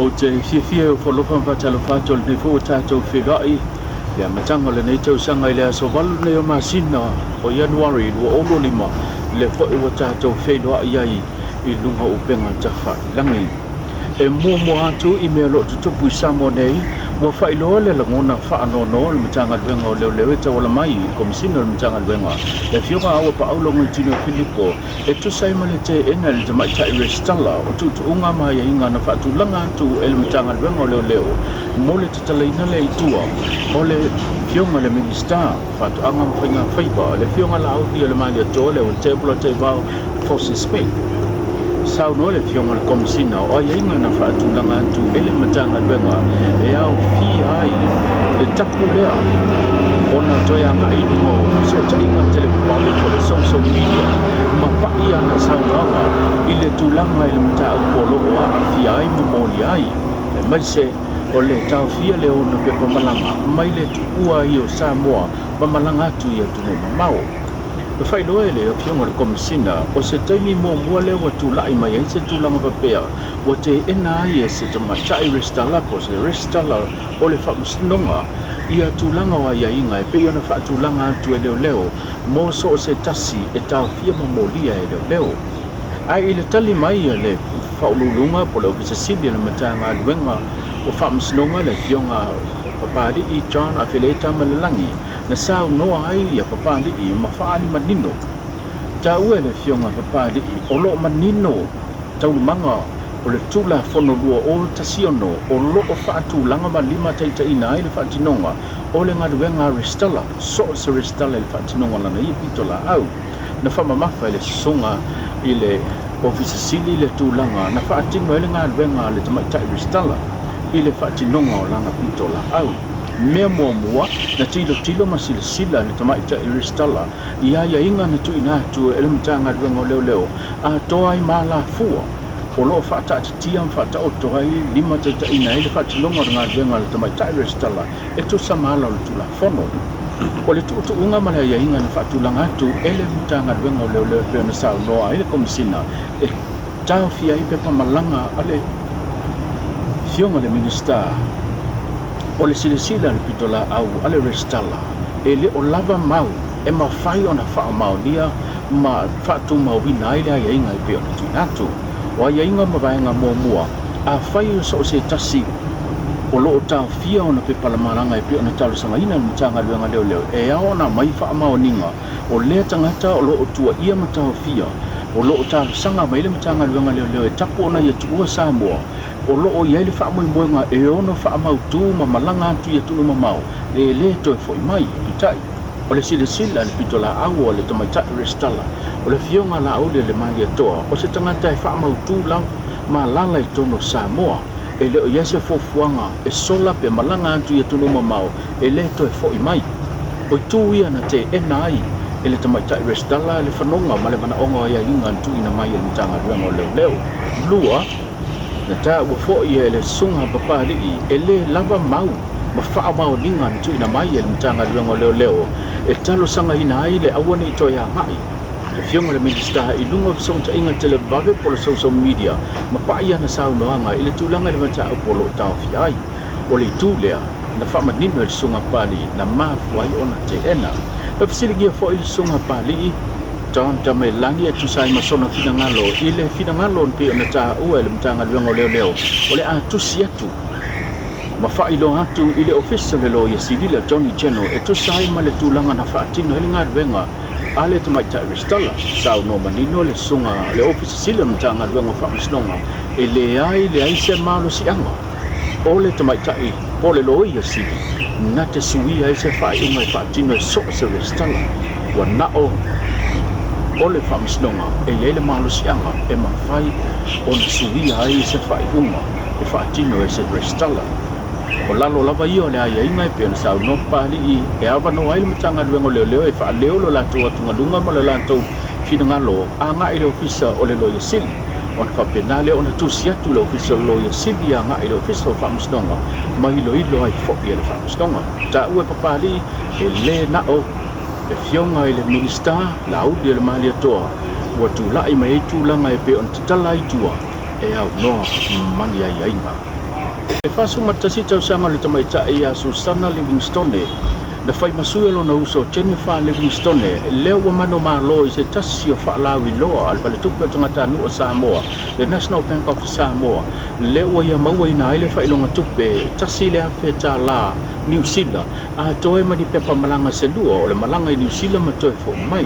Ou te fiafia e ofo alofa ma faatalofa atu o lenei foi ua tatou feiloai le amataga o lenei tausaga i le aso 8 lenei o masina o Ianuari 2025, lea foi ua tatou feiloai ai i luga o upega tafailagi. E muamua atu i mea o lo o tutupu i Samoa nei, ua faailoa le lagona faanoanoa o le Matagaluega o Leoleo e tauala mai i le Komesina o le Matagaluega, le Afioga ia Auapaau Logoitino Filipo, e tusa ai ma le teena e le tamaitai resitala o tuutuuga ma aiaiga na faatulaga atu e le Matagaluega o Leoleo mo le tatalaina lea i tua o le Afioga i le Minisita o Faatoaga ma Faiga Faiva, le Afioga Laaulialemalietoa Leauanatepola Teevao Fosi Smith. Saunoa le Afioga i le Komesina o aiaiga na faatulaga atu e le Matagaluega e aofia ai le tapu lea ona toe agai i luga o fesootaiga televavave po o le social media ma pai ana saunoaga i le tulaga i le mataupu o lo o aafia ai ma molia ai, aemaise o le taofia lea o ona pepa malaga mai le tuua ai o Samoa ma malaga atu i atunuu mamao. Na faailoa e le Afioga i le Komesina, o se taimi muamua lea ua tulai mai ai se tulaga faapea ua teena ai e se tamaitai resitala po o se resitala o le Faamasinoga ia tulaga o aiaiga e pei ona faatulaga atu e leoleo mo so o se tasi e taofia ma molia e leoleo. Ae i le tali mai a le Faauluuluga po o le Ofisa Sili o le Matagaluega o Faamasinoga le Afioga Papali'i John Afelei Tamailelagi, na saunoa ai ia Papali'i ma faaali manino. Taua e le Afioga Papali'i o lo o manino taualumaga o le Tulafono 2016 o lo o faatulaga ma limataitaiina ai le faatinoga o le galuega a resitala, so o se resitala i le faatinoga o lana ia pitolaau. Na faamamafa e le Susuga i le Ofisa Sili le tulaga na faatino ai le galuega a le tamaitai resitala i le faatinoga o lana pitolaau. Mea muamua, na tilotilo ma silasila le tamaitai resitala i aiaiga na tuuina atu e le Matagaluega o Leoleo atoa ai ma alafua o lo o faataatitia ma faataoto ai limataitaiina ai le faatinoga o le galuega a le tamaitai resitala e tusa ma ala o le Tulafono. O le tuutuuga ma le aiaiga na faatulaga atu e le Matagaluega o Leoleo e pei ona saunoa ai le Komesina e taofia ai pepa malaga a le Afioga i le Minisita, o le silasila a le pitolaau a le Resitala e le o lava mau e mafai ona faamaonia ma faatumauina ai le aiaiga e pei ona tuuina atu. O aiaiga ma vaega muamua, afai o so o se tasi o lo o taofia ona pepa malaga e pei ona talosagaina e le Matagaluega Leoleo, e ao ona aumai faamaoniga o lea tagata o lo o tuuaia ma taofia, o lo o talosaga mai le Matagaluega Leoleo e tapu ona ia tuua Samoa, o lo o i ai le faamoemoega e ono faamautu ma malaga atu i atunuu mamao e le toe foi mai. Peitai, o le silasila a le pitolaau a le tamaitai resitala, o le Afioga Laaulialemalietoa, o se tagata e faamautu lava ma alaala i totonu o Samoa, e le o i ai se fuafuaga e sola pe malaga atu i atunuu mamao e le toe foi mai. O itu ia na teena ai e le tamaitai resitala le fanoga ma le manaoga o aiaiga na tuuina mai e le Matagaluega o Leoleo. 2, Na taua foi e le Susuga Papali'i e le lava mau ma faamaoniga na tuuina mai e le Matagaluega o Leoleo e talosagaina ai le aua ne i toe agai le Afioga i le Minisita i luga o fesootaiga televave po o le social media ma pai ana saunoaga i le tulaga i le mataupu o lo o taofia ai. O le itu lea na faamanino e le Susuga Papali'i na mafua ai ona teena. Na fesiligia foi le Susuga Papali'i John Tameilagi e tusa ai ma sona finagalo i le finagalo pei ona taua e le Matagaluega o Leoleo o le a tusi atu ma faailoa atu i le Ofisa o le Loia Sili le Attorney General e tusa ai ma le tulaga na faatino ai le galuega a le Tamaitai Resitala. Saunoa manino le Susuga le Ofisa Sili o le Matagaluega o Faamasinoga e leai leai se malosiaga o le Tamaitai po o le Loia Sili na te suia ai se faaiuga e faatino e so o se resitala. Ua na o le Faamasinoga e i ai le malosiaga e mafai ona suia ai se faaiuga e faatino e se resitala. O lalo lava ia o le aiaiga e pei ona saunoa Papali'i e avanoa ai le Matagaluega o Leoleo e faaleo lo latou atugaluga ma lo latou finagalo agai i le Ofisa o le Loia Sili, ona faapena lea ona tusi atu le Ofisa o le Loia Sili agai i le Ofisa o Faamasinoga ma iloilo ai foi e le Faamasinoga. Taua e Papali'i e le na o le Afioga i le Minisita Laaulialemalietoa ua tulai mai ai tulaga e pei ona tatala ai tua e aunoa ma ni aiaiga. E 41 tausaga o le tamaitai ia Susana Livingstone na fai ma sui o lona uso Jennifer Livingstone, lea ua manumalo i se tasi o faalauiloa a le Faletupe o Tagatanuu o Samoa, le National Bank of Samoa, lea ua ia mauaina ai le faailoga tupe $1,000 Niu Sila, atoa ma ni pepa malaga se lua o le malaga i Niu Sila ma toe fo'i mai.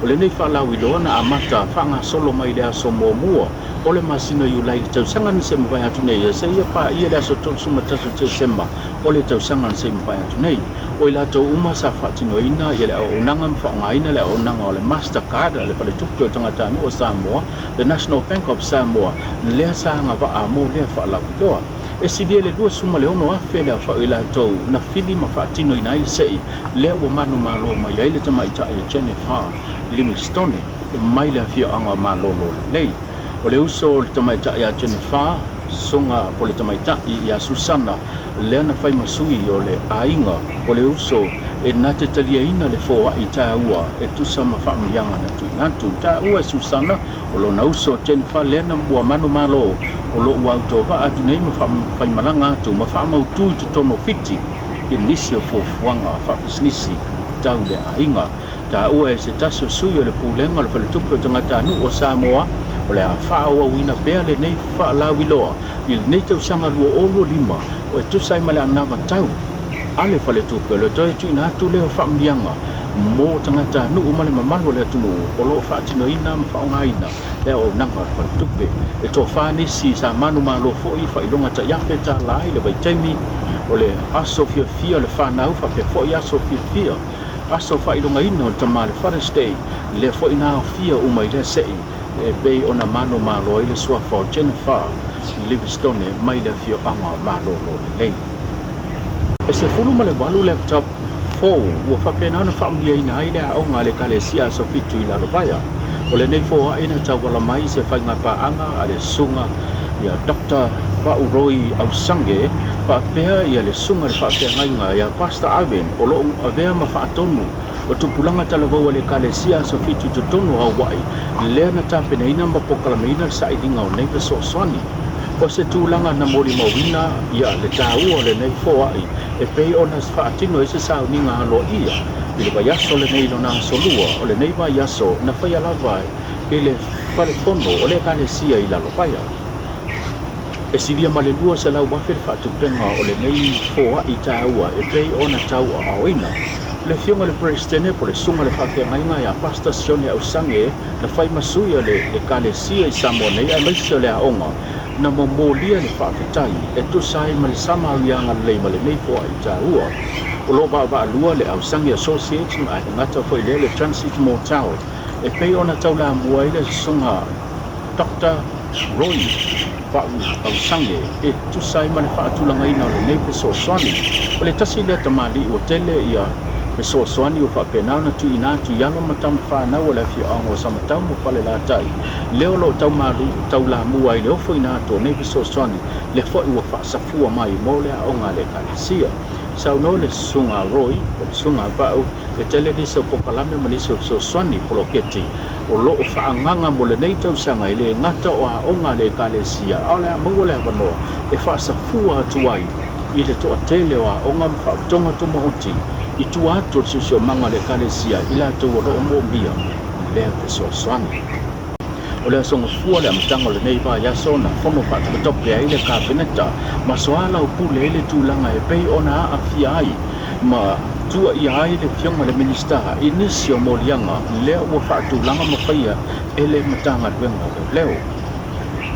O lenei faalauiloa na amata faagasolo mai i le aso muamua o le masina o Iulai i le tausaga na se i mavae atu nei, seia paia le aso 31 Tesema o le tausaga na se i mavae atu nei. O i latou uma sa faatinoina le auaunaga ma faaaogaina le auaunaga o le Mastercard a le Faletupe o Tagatanuu o Samoa, le National Bank of Samoa, lea sa agavaa mo lea faalauiloa. E silia i le 26,000 le aofai o i latou na fili ma faatinoina ai le sei lea ua manumalo mai ai le tamaitai a Jennifer Livingstone mai le afioaga o Malolo Lelei. O le uso o le tamaitai a Jennifer, Soga po le tamaitai ia Susana lea na fai ma sui o le aiga o le uso e na te taliaina le foai taua e tusa ma faamanuiaga na tuuina atu. Taua e Susana o lona uso Jennifer lea na ua manumalo o lo o ua autovaa atu nei ma faimalaga atu ma faamautu i totonu o Fiti i nisi o fuafuaga faapisinisi tau le aiga. Taua e se tasi o sui o le Pulega o le Faletupe o Tagatanuu o Samoa, o le a faaauauina pea lenei faalauiloa i lenei tausaga 2025 e tusa ai ma le anavatau a le Faletupe o le toe tuuina atu lea o faamanuiaga mo tagatanuu ma le mamalu o le atunuu o lo o faatinoina ma faaaogaina le auaunaga a le Faletupe. E toafa nisi sa manumalo foi i faailoga taiafe $1 i le vaitaimi o le aso fiafia o le fanau faapea foi aso fiafia aso faailogaina o le tama le Father's Day, lea foi na aofia uma i lea sei e pei ona manumalo ai le suafa o Jennifer Livingstone mai le afioaga o Malolo Lelei. E 18 laptop fou ua faapena ona faamanuiaina ai le aoga a le Ekalesia Aso Fitu i Lalovaea. O lenei foai na tauala mai i se faiga paaga a le Susuga ia Doctor Pau Roy Ausange faapea ia le Susuga i le Faafeagaiga ia Pastor Ivan o lo o avea ma faatonu o tupulaga talavou a le Ekalesia Aso Fitu i totonu o Hawaii lea na tapenaina ma pokalameina le sailiga o nei fesoasoani. O se tulaga na molimauina ia le taua o lenei foai e pei ona faatino ai se sauniga aloaia i le vaiaso lenei lona aso lua o lenei vaiaso na faia lava i le fale fono o le Ekalesia i Lalovaea. E silia ma le 200,000 le faatupeina o lenei foai taua e pei ona tauaaoina. Le Afioga i le Peresetene po o le Susuga i le Faafeagaiga ia Pastor Sione Ausange na fai ma sui o le Ekalesia i Samoa nei aemaise o le aoga na momolia le faafetai e tusa ai ma le Samaria agalelei ma lenei foai taua. O lo o vaavaalua le Ausange Associates ma le gata foi lea le Transit Motel e pei ona taulamua ai le Susuga Doctor Roy Pau Ausange e tusa ai ma le faatulagaina o lenei fesoasoani. O le tasi lea tamalii ua tele ia fesoasoani ua faapena ona tuuina atu i alo ma tama fanau o le afioaga o Samatau ma Falelatai, lea o lo o taulamua ai le ofoina atu o nei fesoasoani, lea foi ua faasafua mai mo le aoga a le Ekalesia. Saunoa le Susuga a Roy, o le Susuga a Pau, e tele nisi o polokalame ma nisi o fesoasoani poloketi o lo o faaagaaga mo lenei tausaga e le gata o aoga a le Ekalesia, a o le a maua le avanoa e faasafua atu ai i le toatele o aoga ma faautoga tumaoti i tua atu o le siosiomaga o le Ekalesia i latou o lo o moomia lea fesoasoani. O le aso Gafua le amataga o lenei vaiaso na fono faatopetope ai le Kapeneta ma soalaupule ai le tulaga e pei ona aafia ai ma tuuaia ai le Afioga i le Minisita i nisi o moliaga lea ua faatulaga ma faia e le Matagaluega o Leoleo.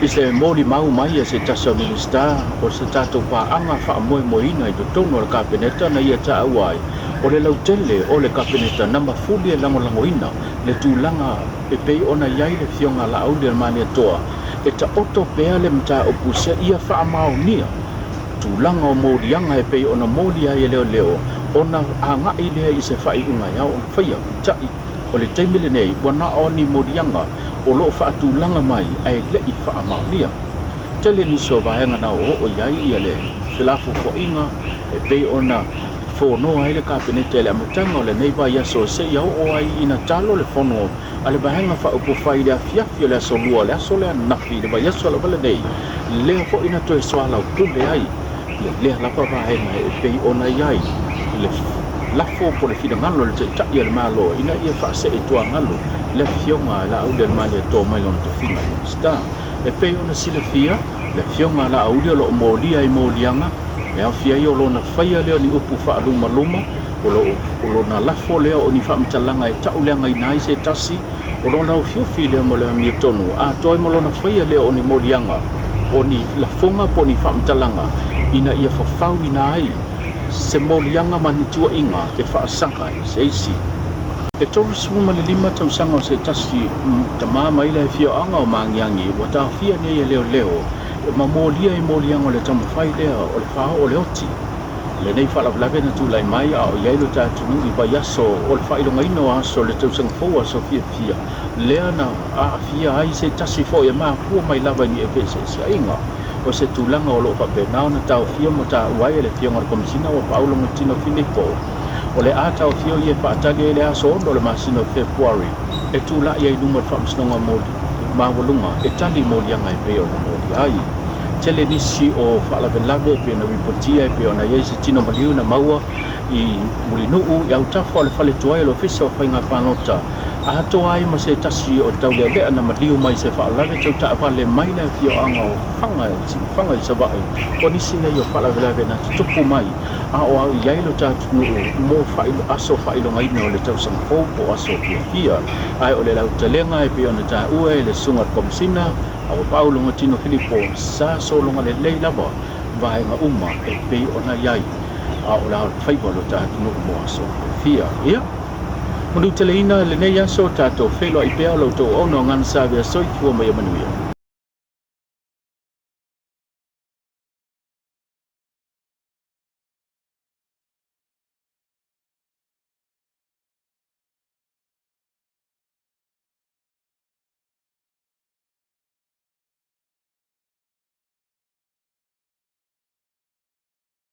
I se molimau mai a se tasi o Minisita o se tatou paaga faamoemoeina i totonu o le Kapeneta na ia taua ai, o le lautele o le Kapeneta na mafuli e lagolagoina le tulaga e pei ona i ai le Afioga Laauli-a-le-Malietoa e taoto pea le mataupu seia faamaonia tulaga o moliaga e pei ona moli ai e leoleo ona agai lea i se faaiuga e ao ona faia. Peitai, o le taimi lenei ua na o ni moliaga o lo o faatulaga mai ae le i faamaonia. Tele nisi o vaega na oooo i ai ia le felafofoaiga e pei ona fonoa ai le Kapeneta i le amataga o lenei vaiaso seia oo ai ina talo le fono a le Vaega Faaupufai i le afiafi o le aso Lua, le aso lea ananafi i le vaiaso lava lenei, lea foi na toe soalaupule ai lea lava vaega e pei ona i ai le lafo po o le finagalo o le Taitai o le Malo ina ia faasee i tuagalu le Afioga a Laaulialemalietoa mai lona tofiga Minisita. E pei ona silafia, le Afioga a Laauli o lo o molia i moliaga e aofia ai o lona faia lea o ni upu faalumaluma, o lona lafo lea o ni faamatalaga e tauleagaina ai se tasi, o lona ofiofi lea ma le amiotonu, atoa ai ma lona faia lea o ni moliaga, o ni lafoga po o ni faamatalaga ina ia fafauina ai se moliaga ma ni tuuaiga e faasaga i se isi. E 35 tausaga o se tasi tama mai le afioaga o Magiagi ua taofia nei e leoleo ma molia i moliaga o le taumafai lea o le faaoo o le oti. Lenei faalavelave na tulai mai a o i ai lo ta atunuu i vaiaso o le faailogaina o aso o le tausaga fou aso fiafia lea na aafia ai se tasi foi e mafua mai lava i ni feeseeseaiga. O se tulaga o lo o faapena ona taofia ma taua ai e le Afioga i le Komesina ua Paulo Gatino Filipo. O le a taofia o ia e faatali ai le aso 6 o le masina o Fepuari e tulai ai i luma o le Faamasinoga Maualuga e tali i moliaga e pei ona molia ai. Tele nisi o faalavelave e pei ona ripotia e pei ona i ai se tino maliu na maua i Mulinuu i autafa o le fale tuai o le Ofisa o Faiga Palota atoa ai ma se tasi o taulealea na maliu mai se faalavelave tau taavale mai le afioaga o Faga i Siufaga i Savaii. O nisi nei o faalavelave na tutupu mai a o au i ai lo ta atunuu mo aso faailogaina o le tausaga fou po o aso fiafia. Ae o le lautalega e pei ona taua e le Susuga i le Komesina a ua Paulo Gatino Filipo, sa sologa lelei lava vaega uma e pei ona i ai a o le alofaiva o lo ta atunuu mo aso fiafia. Ia manuteleina lenei aso, tatou feiloai pea o la outou auauna o Gana Savea. Soifua ma ia manuia.